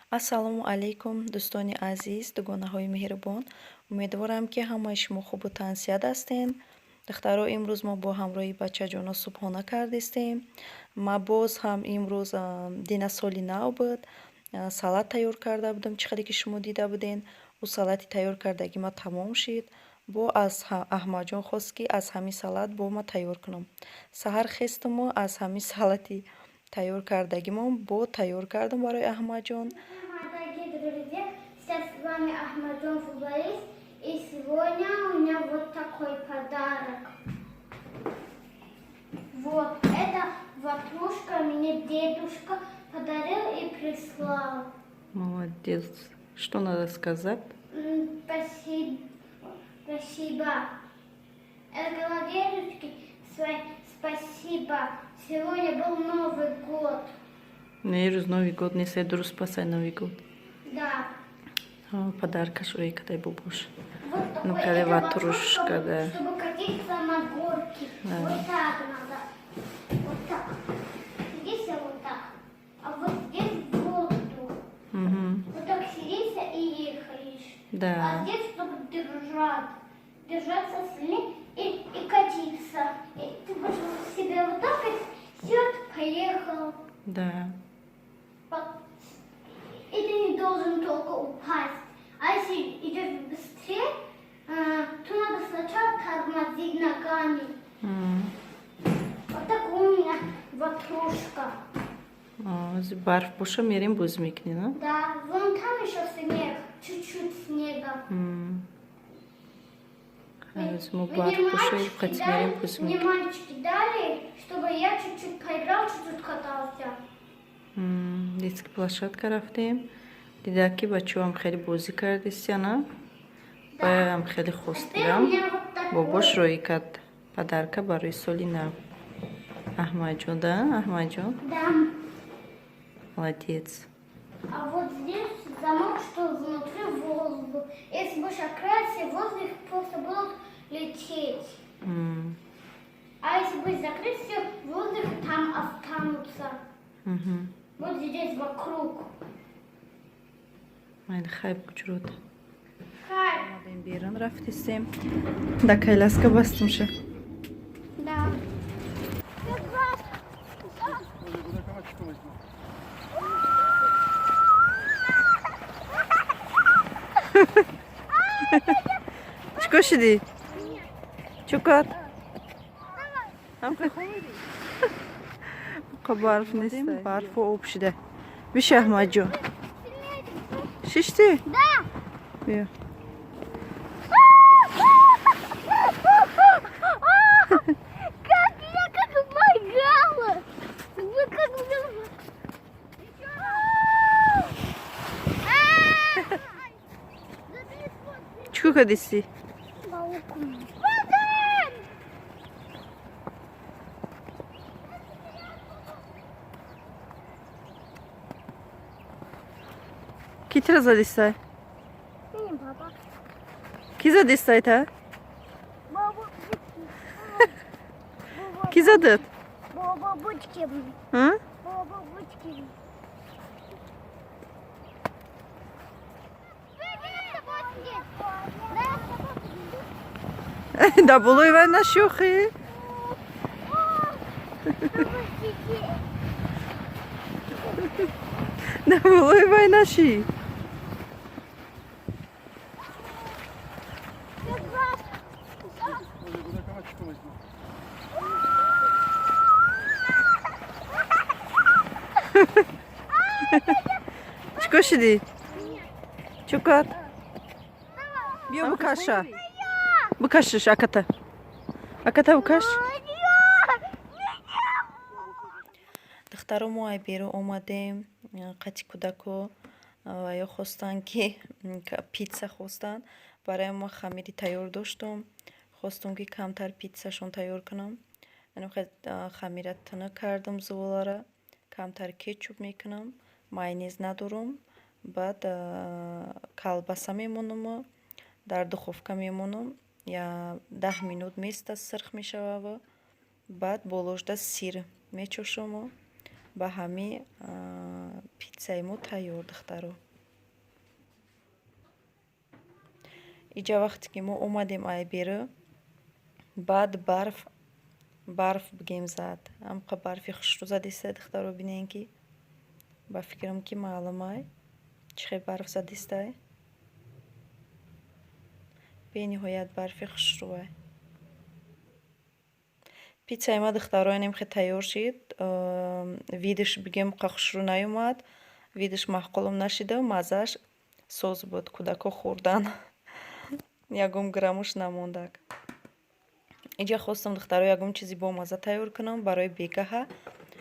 Ассалому алайкум, дӯстони азиз, дугонаҳои меҳрубон. Умедворам, ки ҳамаи шумо хубу тансиҳат ҳастен. Духтаро, имрӯз мо бо ҳамроҳи бачаҷоно субҳона кардистем. Ма боз ҳам имрӯз, дина соли нав буд, салат тайёр карда будам, чӣ хеле ки шумо дида буден. Ӯ салати тайёр кардаги ма тамом шид. Бо аз Аҳмадҷон хост, ки аз ҳамин салат бо ма тайёр кунам. Саҳар хестуму аз ҳамин салати тайёр кардагимон бо тайёр кардам барои Аҳмадҷон. Дорогие друзья, сейчас с вами Ахмаджон, футболист, и сегодня у меня вот такой подарок. Вот, это ватрушка, мне дедушка подарил и прислал. Молодец. Что надо сказать? Спасибо. Спасибо. Я сказала дедушке спасибо. Сегодня был Новый год. Не, рӯз Новый год нест, дуруст пасай Новый год. Да. Подаркаш рӯи кадай бобош. Вот такой. Ну, когда это ватрушка, да. Чтобы катиться на горке. Да. Вот так надо. Вот так. Садишься вот так. А вот здесь воздух. Вот так садишься и ехаешь. Да. А здесь, чтобы держать. Держаться сильнее и катиться. И ты будешь себе вот так и все, поехал. Да. И ты не должен только упасть. А если идешь быстрее, то надо сначала тормозить ногами. Вот так у меня ватрушка. Ози барф боша, мерем, бозӣ мекунӣ, на? Да, вон там еще снег, чуть-чуть снега. Ҳанӯз мо барф боша, қати мерем, бозӣ Мне мекунем. Мальчики дали, чтобы я чуть-чуть поиграл, чуть-чуть катался. Детский площадка рафтем, дида ки бачаҳоам хеле бозӣ кардистяна, баям хеле хостидам. Бобош роӣ кард подарка барои соли нав. Аҳмадҷон, да, Аҳмадҷон? Да. Молодец. А вот здесь замок, что внутри воздух. Если будешь открывать, все воздух просто будут лететь. А если будешь закрыть, все воздух там останутся. Вот здесь вокруг. Майли, хайр, буҷурод. Хай. Омадем берун, рафтистем. Да коляска бастумша. Да. Чӣ кор шудӣ? Чӣ кор? Барф нест, барфу об шуда. Биши, Аҳмадҷон. Шиштӣ? Да. Биё. Как я как моргала. Вы как Еще раз. Чӣ кор кардисти? Вода! Ки тира задистай? Не, папа. Ки задистай та? Баба. Ки задад? Баба бучки. А? Баба бучки. Да болои вай нашӯхӣ. Да болои вай нашӣ. Чӣ кор шудӣ? Чӣ кор? Биё, букаша. Букашиш аката. Аката букаш. Духтаро, мо ай берун омадем қати кӯдако ва ё хостанд, ки питса хостанд. Барои мо хамири тайёр доштум. Хостум, ки камтар питсашон тайёр кунам. Хамира тунук кардам, зуволара. Камтар кетчуп мекунам. Майонез надорум. Баъд колбаса мемонуму дар духовка мемонам. Я 10 минут места, сирх мешававу баъд болошда сир мечошому ба ҳами. Питсаи мо тайёр, духтаро. Иҷа вақте ки мо омадем ай беру, баъд барф бигем зад. Ҳамқа барфи хушрӯ задиста, духтаро, бинен ки ба фикрам ки маълумай чӣ хел барф задистай. Бениҳоят барфи хушрӯай. Питсаи ма, духтаро, инем хел тайёр шид. Видаш бигем қа хушрӯ наёмад, видаш маъқулам нашида, маззааш соз буд, кӯдако хӯрдан. Ягон граммуш намондак. Иҷа хостам, духтаро, ягон чизи бомазза тайёр кунам барои бегаҳа.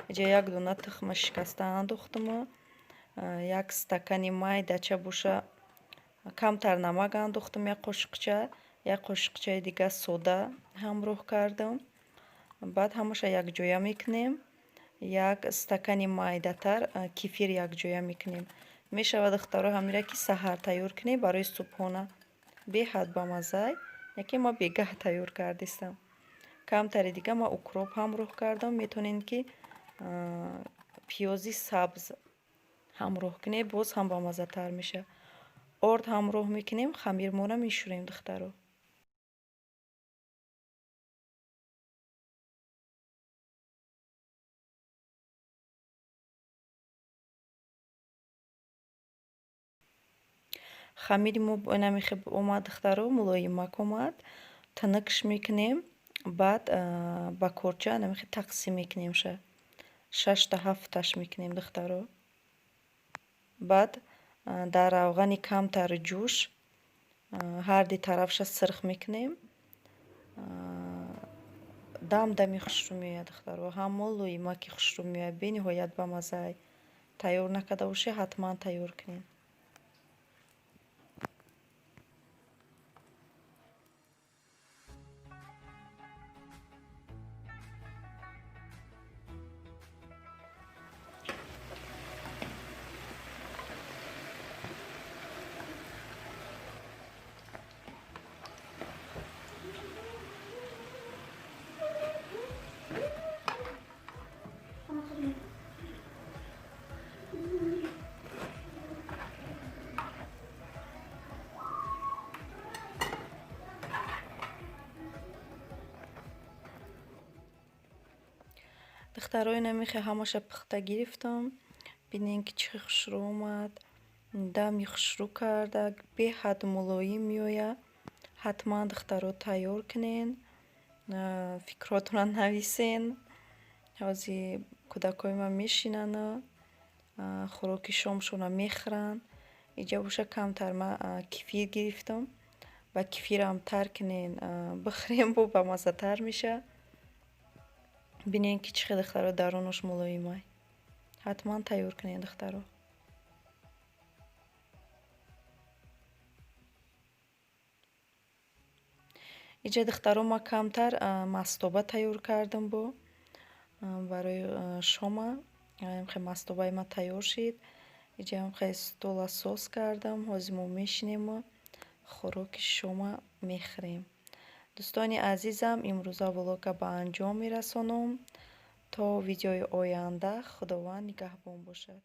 Иҷа як дона тухма шикаста андохтуму, як стакани майдача боша камтар намак андохтум, як қошиқча, як қошиқчаи дига сода ҳамроҳ кардам. Баъд ҳамаша якҷоя мекунем. Як стакани майдатар кефир якҷоя мекунем. Мешавад, духтаро, ҳамира ки саҳар тайёр кунем барои субҳона. Беҳад бамаззай, яке ма бегаҳ тайёр кардистам. Камтари дига ма укроп ҳамроҳ кардам. Метавонед ки пиёзи сабз ҳамроҳ кунед, боз ҳам бамаззатар мешавад. Орд ҳамроҳ мекунем, хамирмона мешӯрем, духтаро. Хамири мо инамихел омад, духтаро, мулоимак омад. Тинукш мекунем, баъд ба корча инамихел тақсим мекунем ша. 6 та 7 таш мекунем, духтаро. Баъд дар равғани камтар ҷӯш ҳарди тарафша сирх мекунем. Дам дами хушрӯ меояд, духтаро. Ҳам мулоимаки хушрӯ меояд, бениҳоят бамаззай. Тайёр накарда бошед, ҳатман тайёр кунед. Духтаро, инамихе ҳамаша пухта гирифтам. Бинен ки чӣ хушрӯ омад. Дами хушрӯ карда, беҳад мулоим меояд. Ҳатман, духтаро, тайёр кунен. Фикротонро нависен. Ҳозир кӯдакҳои ман мешинанд, хӯроки шомшонро мехӯранд. Иҷа боша камтар ман кефир гирифтам. Ба кефирам тар кунен, бихӯрем, бо бамаззатар мешавад. Бинен ки чӣ хел, духтаро, дарунаш мулоимай. Ҳатман тайёр кунед, духтаро. Иҷа, духтаро, ман камтар мастоба тайёр кардам бо барои шома. Хел мастобаи ман тайёр шид. Иҷа хел стола соз кардам. Ҳозир мо мешинему хӯроки шома мехӯрем. Дӯстони азизам, имрӯза влога ба анҷом мерасонам. То видеои оянда Худованд нигаҳбон бошад.